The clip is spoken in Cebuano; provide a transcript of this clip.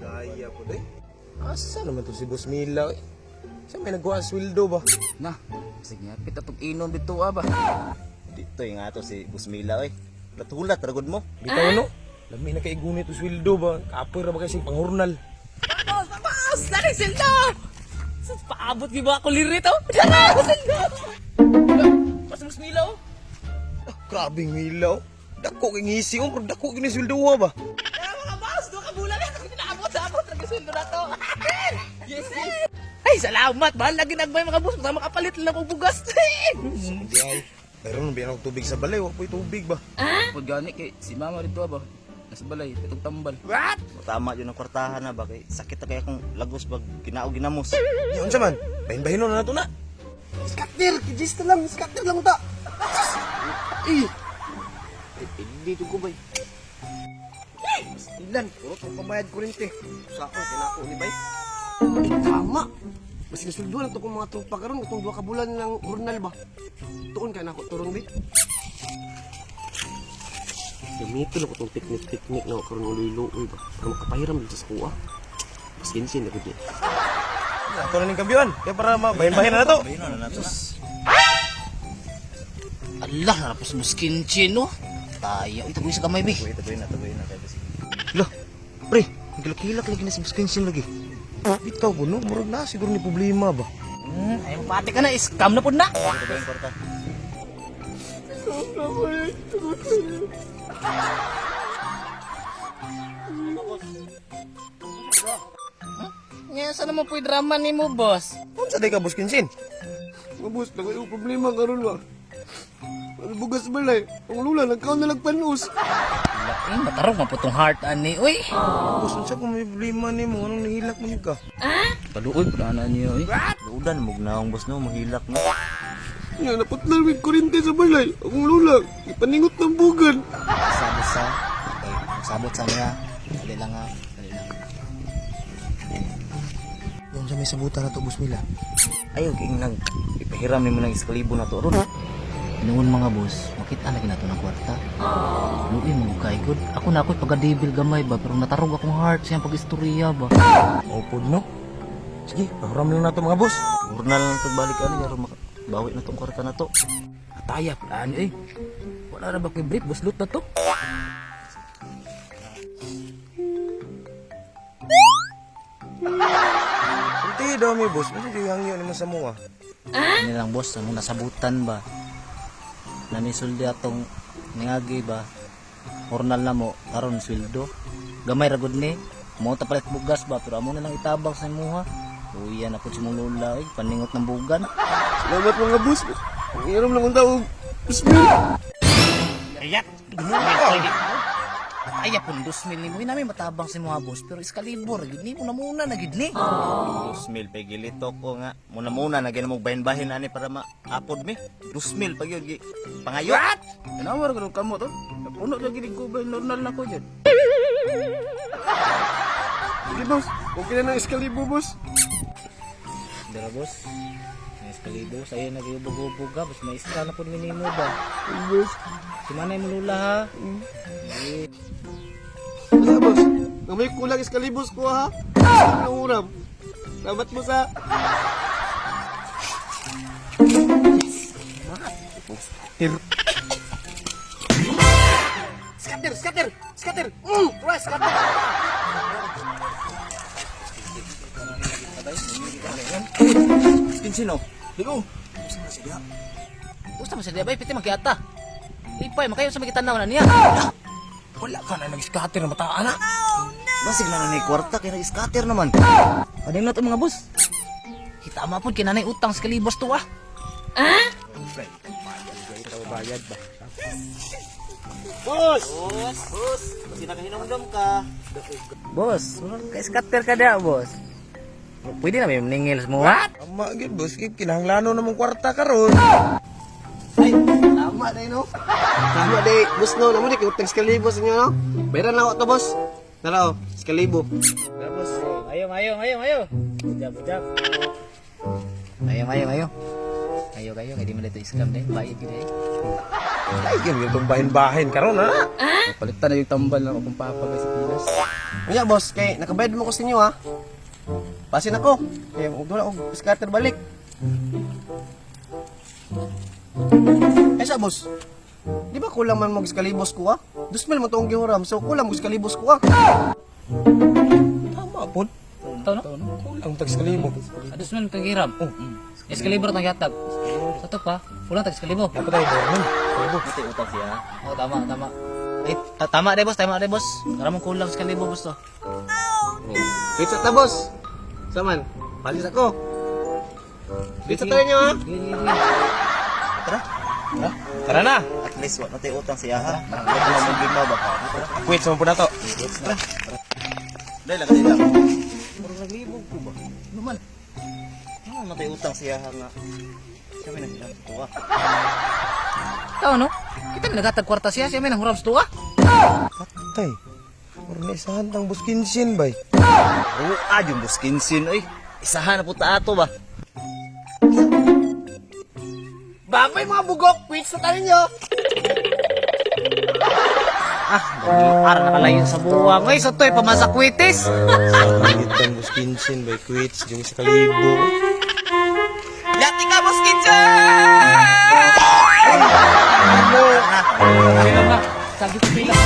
Gaya po day. Asa naman to si Boss Mila eh? Sa may nagkuha ang sweldo ba? Na, sige nga, pita tog inom dito ah ba. Dito yung ato si Busmila oy. Hulat-hulat ragod mo. Bitaw no? Lami na kay gunit to sweldo ba? Kapoy ra ba kasi panghurnal? Boss, boss! Dali sildo! Sus, paabot gyud ba ako liri to? Dali sildo! Pas mas mila oh. Ah, grabing Mila oh. Dako kay ngisi oh, pero dako gyud ni sweldo ba? Kaya mga boss, duha ka bulan na akong pinaabot sa abot ra sweldo na to. Yes. Ay, salamat. Mahal lagi nagbay mga boss. Basta makapalit lang og bugas. Hindi ay. Pero nung biyan og tubig sa balay, wa po'y tubig ba? Pud gani kay si mama dito ah ba. Nasa balay, pitong tambal. What? Tama yun ang kwartahan na ba kay sakit na kaya kung lagos bag kinaog ginamos. Yun sa man, bahin-bahinon na nato na. Scatter! Kijista lang! Scatter lang ta! Eh! Dito ko bay. Ilan? Puro kong pambayad kurente. Sa ako, kinako ni Bay. Eh, tama! Mas nasuldo lang to kong mga tropa karon itong duha ka bulan ng hurnal ba? Tuon ka na ako, turong bay. Gamitin ako itong teknik-teknik na karon uloy-luoy ba? Para makapahiram dito sa kuha. Mas ginsin na gud niya. Ato na ning kambyuan. Kaya para mabahin-bahin na nato. Bahinon na nato na. Allah, narapos mo skin chin no. Tayo, ito sa gamay bi. Tagoy tagoy na tagoy na kay basig. Lah, pre, nagilak-hilak lagi na si Buskinsin lagi. Bitaw ko no, murag na siguro ni problema ba. Ay, pati ka na. Scam na po na. Tagoy ang kwarta. Nga, saan naman po'y drama ni mo, boss? Unsa day ka Boss Kinsin? Mabos, na kayo problema karon ba? Ang bugas balay, ang lula, nagkaon na lagpanos. Eh, matarong maputong heart ani, uy. Boss, unsa kung may problema nimo, anong nahilak man ka? Kaluoy pud ana niyo eh. Ludan mo gnaong boss no, mahilak no. Nga, naputlan may kurente sa balay. Akong lula, ipaningot ng bugan. Sabot sa okay, sabot sa niya. Dali lang ha. Dali lang. Yung sa may sabutan na to Boss Mila. Ayaw kay nag ipahiram nimo ng iskalibo na to ron. Noon mga boss, makita lagi nato ng kwarta. Luoy mo kay good. Ako na ako'y pagka-devil gamay ba pero natarog akong heart sa iyang pag-istorya ba. Opod no. Sige, pahuram lang nato mga boss. Hurnal lang to balik ani aron makabawi na tong kwarta na to. Ataya pala ani, eh. Wala na ba ko'y brief, boss loot na to? Kunti daw mi boss, unsa jud hangyo nimo sa mua? Ano lang boss, among nasabutan ba. Namisuldi atong ningagi ba. Hornal na mo karon sweldo. Gamay ra gud ni. Mo ta palit bugas ba pero amo na lang itabang sa imuha. Uya na pud si mong lola eh, paningot ng bugan. Salamat mga boss. Ang hiram lang ang tawag. Bismil! Ayat! Ay, pun 2,000 ni mo. Namin matabang si mga boss, pero iskalibor, gid ni mo na muna na gid ni. 2,000 pay gilitok ko nga. Muna muna na ginamog bahin-bahin ani para maapod mi. 2,000 pag yun gi pangayo. Tanawa ra gud kamo to. Puno lagi ni ko ba normal na ko jud. Sige boss, okay na ng iskalibo boss. Dara boss. May iskalibo sayo nagubog-ubog ka, boss may iska na pud minimo ba. Boss. Si manay mo lula ha. Basta boss, kung may kulang iskalibos ko ha. Gusto ng uram. Salamat mo sa... Scatter, scatter, scatter. Try scatter. Kinsin oh. Digo, Gusto mo sa bay, piti magkiata. Ipay, makayo sa magitanaw na niya. wala ka na nag-scatter na mataan na. Basig na ni kwarta kay nag-scatter naman. Panim na to mga boss. Kita ma pud kinanay utang sa kalibos to ah. Boss! Boss! Boss! Kasi nakahinumdum ka. Boss, kay scatter ka da, boss. Pwede na may ningil mo. What? Tama gyud boss, kay kinahanglanon namong kwarta karon. Ay, tama na no? Tama di, boss no. Namo di, kay utang iskalibo sa inyo no? Bayaran lang ako to boss. Tara oh, iskalibo. Boss, ayo, ayo, ayo, ayo. Bujab, bujab. Ayo, ayo, ayo. Ayo kayo, kay di man dito scam din. Bayad gid eh. Ay, yun yung bahin-bahin karon ha. Palitan na yung tambal na akong papa sa Pinas. Unya boss, kay nakabayad mo ko sa inyo ha. Pasin ako. Kay dula og scatter balik. Eh sa boss. Di ba kulang man mo kalibos ko ha? 2,000 mo tong gihuram, so kulang mo kalibos ko ha. Tama pod. Ito no? Kulang tag kalibo. Adus man tang hiram. Oh. Eskalibro tang yatag. Sa to pa, kulang tag eskalibo. Dapat tayo dorman. Kalibo. Buti utang siya. Oh, tama, tama. Ay, tama de boss, tama de boss. Karamong kulang sa kalibo boss to. Pizza ta boss. Saman, palis ako. Pizza tayo nyo ha. Tara. Tara na. At least wa na tayo utang siya ha. Wala mo problema ba? Wait, sa po na to. Dahil lang, dahil lang. Murag naglibog ko ba? Naman. Ano na tayo utang siya ha nga? Siya may naghiram sa tuwa. Tao no? Kita mi nagatag kwarta siya, siya may nanghuram sa tuwa. Patay. Or isahan tang buskinsin bay. Oo, ah, yung buskinsin, oy. Isahan na po ta ato ba? Babay mga bugok, pizza tayo nyo. Ah, ara nakalayo sa buwang. Ay, sa to'y pamasakwitis. Sa tang buskinsin bay quits yung sa kalibo. Yati ka, Boss Kitchen! Sabi ko pila.